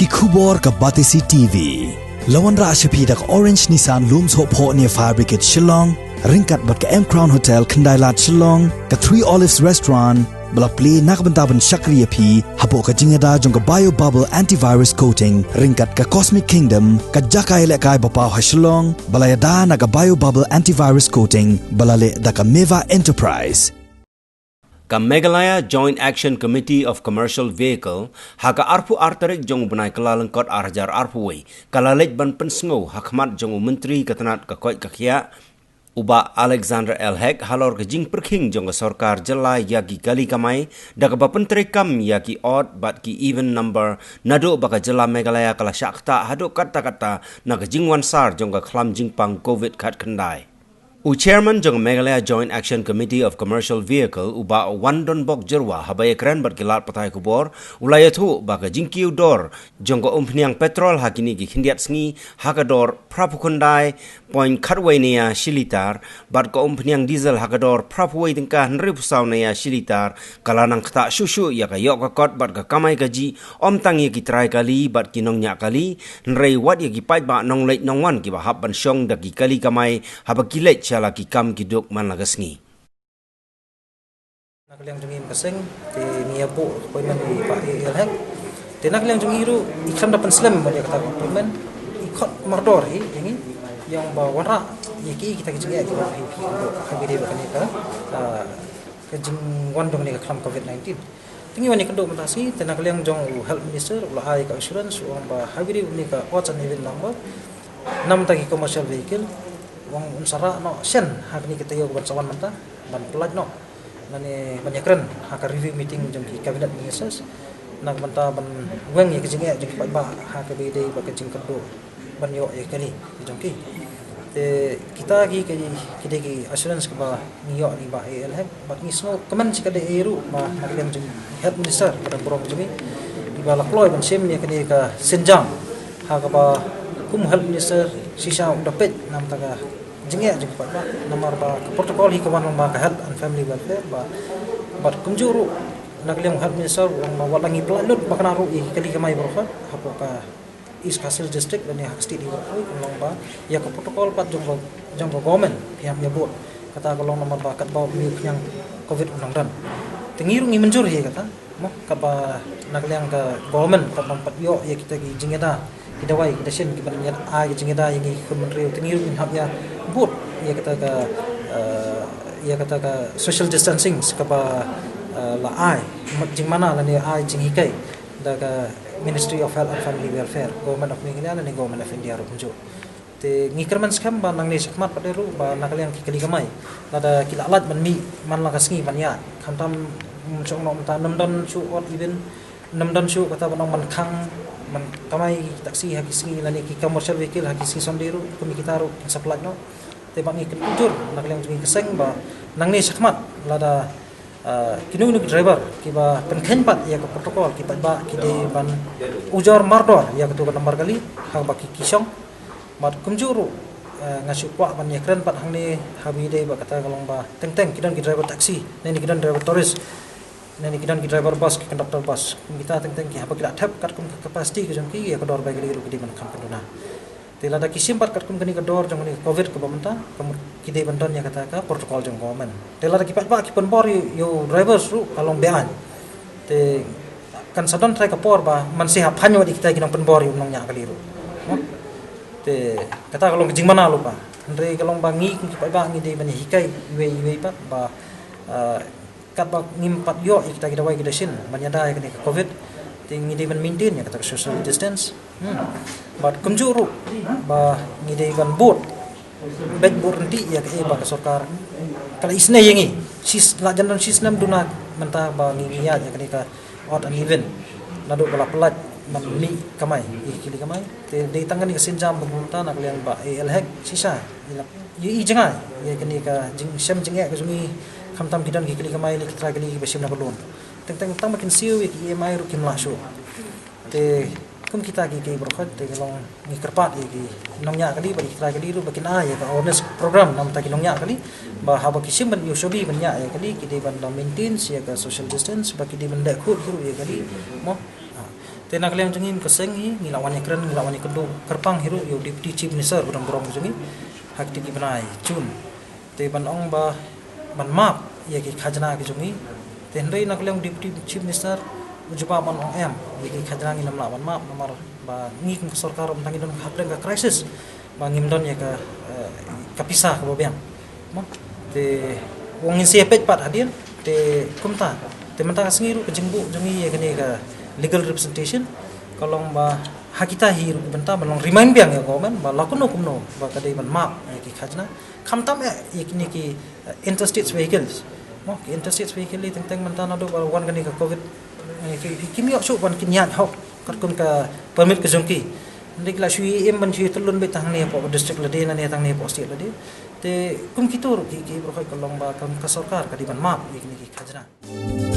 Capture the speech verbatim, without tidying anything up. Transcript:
Ki khubor ka Batesi T V. La wanrah sha phi da ka Orange Nissan Lum Sohphoh near Fire Brigade Shillong, ryngkat bad ka M Crown Hotel Khyndailad Shillong, ka Three Olives Restaurant, ba la plie na ka bynta ban shakri ïa phi hapoh ka jingïada jong ka Bio Bubble Antivirus Coating, ryngkat ka Cosmic Kingdom, ka jaka ïalehkai ba paw ha Shillong, ba la ïada na ka Bio Bubble Antivirus Coating, ba la leh da ka Meva Enterprise. Ka Meghalaya Joint Action Committee of Commercial Vehicle, ha ka arphew ar tarik jong u bnai Kyllalyngkot ar hajar arphew wei, ka la leit ban pynsngew ha khmat jong u Myntri ka tnat ka koit ka khiah, u Bah Alexander L Hek, halor ka jingpyrkhing jong ka sorkar jylla ïa ki kali kamai, da kaba pyntreikam ïa ki odd bad ki even number, naduh ba ka jylla Meghalaya ka la shah ktah haduh katta katta na ka jingwan sar jong ka khlam jingpang covid khatkhyndai. U Chairman jong Meghalaya Joint Action Committee of Commercial Vehicle, u Bah Wandonbok Jyrwa, haba ïakren bad ki lad pathai khubor, u la ïathuh ba ka jingkiew dor jong ka umphniang petrol ha kine ki khyndiat sngi ha ka dor phraphew khyndai point khatwei naïa shi litar, bad ka umphniang diesel ha ka dor phraphew wei tyngka hynriewphew saw naïa shi litar, ka la nang ktah shuh shuh ïa ka ïoh ka kot bad ka kamai kajih, ym tang ïa ki trai kali bad ki nongñiah kali, hynrei wat ïa ki paidbah nongleit nongwan kiba hap ban shong da ki kali kamai haba ki leit sha la ki kam ki duk man la ka sngi. Na ka liang jong ngi mynta ka seng, te ngi ïa buh appointment ïa i Bah A L Hek. Te na ka liang jong ngi ruh, i khlem da pynslem bad ïa kata ka appointment, i khot mardor hi ïa ngi, ïa ong ba wanrah ïa ki kita ki jingeh kiba phi, phi kynduh ha kaba ïadei bad kane ka, ah, ka jingwan jong kane ka khlam covid nineteen. Te ngi wan ïakynduh mynta shi, te na ka liang jong u Health Minister, u la ai ka assurance, u ong ba ha kaba ïadei bad kane ka odd and even number, namar ki commercial vehicle, u ong un sa rah noh shen ha kane ka taïew kaban sa wan mynta, ban pyllait noh, lane ban ïakren ha ka review meeting jong ki cabinet ministers, na ka bynta ban weng ïa ka jingeh jong ki paidbah ha kaba ïadei bad ka jingkynduh ban ïoh ïa kali jong ki. Te kita ki, ki, ki dei ki assurance kiba ngi ïoh na i Bah A L Hek, bad ngi sngewkmen shikatdei ruh ba na ka liang jong Health Minister, ka dang burom jong ngi, iba la kloi ban shim ïa kane ka sienjam, ha kaba kum Health Minister shisha u da peit namar ka jingeh jong ki paidbah, namar ba ka protocol hi ka wan lyngba ka Health and Family Welfare, ba, bad kumjuh ruh na ka liang Health Minister u ong ba wat la ngi pyllait lut ba kane ruh ïa ki kali kamai baroh hapoh ka East Khasi Hills District lane ha ka state hi baroh, u ong ba ïa ka protocol pat jong ka, jong ka government phi hap ïa bud. Kata ka long namar ba katba u mih u khñiang covid u nang don. Te ngi ruh ngi mynjur hi kata. Mo, kaba na ka liang ka government pat ban pat ïoh ïa kita ki jingïada, ki dawai, ki dashin kiban ïa ai ki jingïada ïa ngi ki khun bynriew, te ngi ruh ngin hap ïa bud ïa kata ka, eh, ïa kata ka social distancing kaba, eh, la ai jingmana lane ai jinghikai da ka Ministry of Health and Family Welfare, Government of Meghalaya lane Government of India ruh kumjuh. Te ngi kyrmen skhem ba nangne shakhmat pat de ruh ba na ka liang ki kali kamai, lada ki la lait ban mih man la ka sngi ban ïaid, khamtam, mm, shong noh mynta, ym don shuh odd even, ym don shuh kata ban ong ban khang, ban kamai taxi ha ki sngi lane ki commercial vehicle ha ki sngi Sunday ruh, kum kita ruh kin sa pyllait noh. Te ba ngi kynjur na ka liang jong ngi ka seng ba nangne shakhmat lada, ah, kino kino ki driver kiba pynkheiñ pat ïa ka protocol, ki paidbah ki dei ban ujor mardor ïa katu ka nambar kali ha kaba ki, ki shong. Bad kumjuh ruh, eh, nga shu kwah ban ïakren pat hangne ha kaba ïadei bad kata ka long ba teng teng ki don ki driver taxi, ne ki don driver tourist, ne ki don ki driver bus, ki conductor bus. Kum kita teng teng ki haba ki la thep katkum ka capacity ka jong ki, ïa ka dor bai kali ruh ki dei ban kham pynduna. Te lada ki shim pat katkum kane ka dor jong kane ka covid kaba mynta, ka mut ki dei ban don ïa kata ka protocol jong government. Te lada ki paidbah ki pynbor ïa u, ïa u drivers ruh ka long beaiñ. Te kan sa don trai ka por ba man sa hap phan ïa wat ïa kita ki nongpynbor ïa u nongñiah kali ruh. Mo? Te kata ka long ka jingmana lypa. Hynrei ka long ba ngi kum ki paidbah ngi dei ban ïa hikai iwei iwei pat ba, ah, katba ngim pat ïoh ïa kita ki dawai ki dashin ban ïada ïa kane ka covid, te ngi dei ban maintain ïa kata ka social distance. Hmm. Bad kumjuh ruh ba ngi dei ban bud beit bud ryntih ïa kaei ba ka sorkar ka la isynei ïa ngi. Shi s-, la jan don shi snem duna mynta ba ngi, ngi ïaid ïa kane ka odd and even naduh ba la pyllait ban mih kamai ïa ki kali kamai. Te dei tang kane ka sienjam ba mynta na ka liang Bah A L Hek shisha i la ïohi jngai ïa kane ka jingshem jingeh ka jong ngi, khamtam ki don ki kali kamai lane ki trai kali kiba shim na ka loan. Teng teng tang ba kin siew ïa ki E M I ruh kim lah shuh. Te kum kita ki, ki baroh khoit te ka long ngi kyrpad ïa ki nongñiah kali bad ki trai kali ruh ba kin ai ïa ka awareness program namar ki nongñiah kali ba haba ki shim ban ïoh shubi ban ñiah ïa kali ki dei ban da maintain ïa ka social distance, ba ki dei ban leh khuid ki ruh ïa kali. Mo? Ha. Te na ka liang jong ngi, ka seng ngi, ngi la wan ïakren, ngi la wan ïakynduh kyrpang hi ruh ïa u Deputy Chief Minister ba dang burom jong ngi ha kito ki bnai June. Te ban ong ba ban map ïa ki khajna ki jong ngi. Te hynrei na ka liang u Deputy Chief Minister u jubab ban ong em, ïa ki khajna ngin ym lah ban map namar ba ngi kum ka sorkar mynta ngi don ha pdeng ka crisis ba ngim don ïa ka, eh, ka pisa kaba biang. Mo? Te u ong ngin sa ïa peit pat hadien, te kumta. Te mynta ka sngi ruh ka jingbuh jong ngi ïa kane ka legal representation ka long ba ha kita hi ruh ki bynta ban long remind biang ïa government ba la kumno kumno ba ka dei ban map ïa ki khajna. Khamtam eh ïa kine ki, eh, interstate vehicles. Mo, ki interstate vehicle hi teng teng mynta naduh ba wan kane ka covid, eh, ki, ki, kim ïoh shuh ban kin ïaid hok katkum ka permit ka jong ki. Hynrei ki la shu ïa im ban shu ïa tylluid beit tang hangne hapoh district lade, hangne tang hangne hapoh state lade. Te kum kito ruh ki, ki baroh ka long ba ka, ka sorkar ka dei ban map ïa kine ki khajna.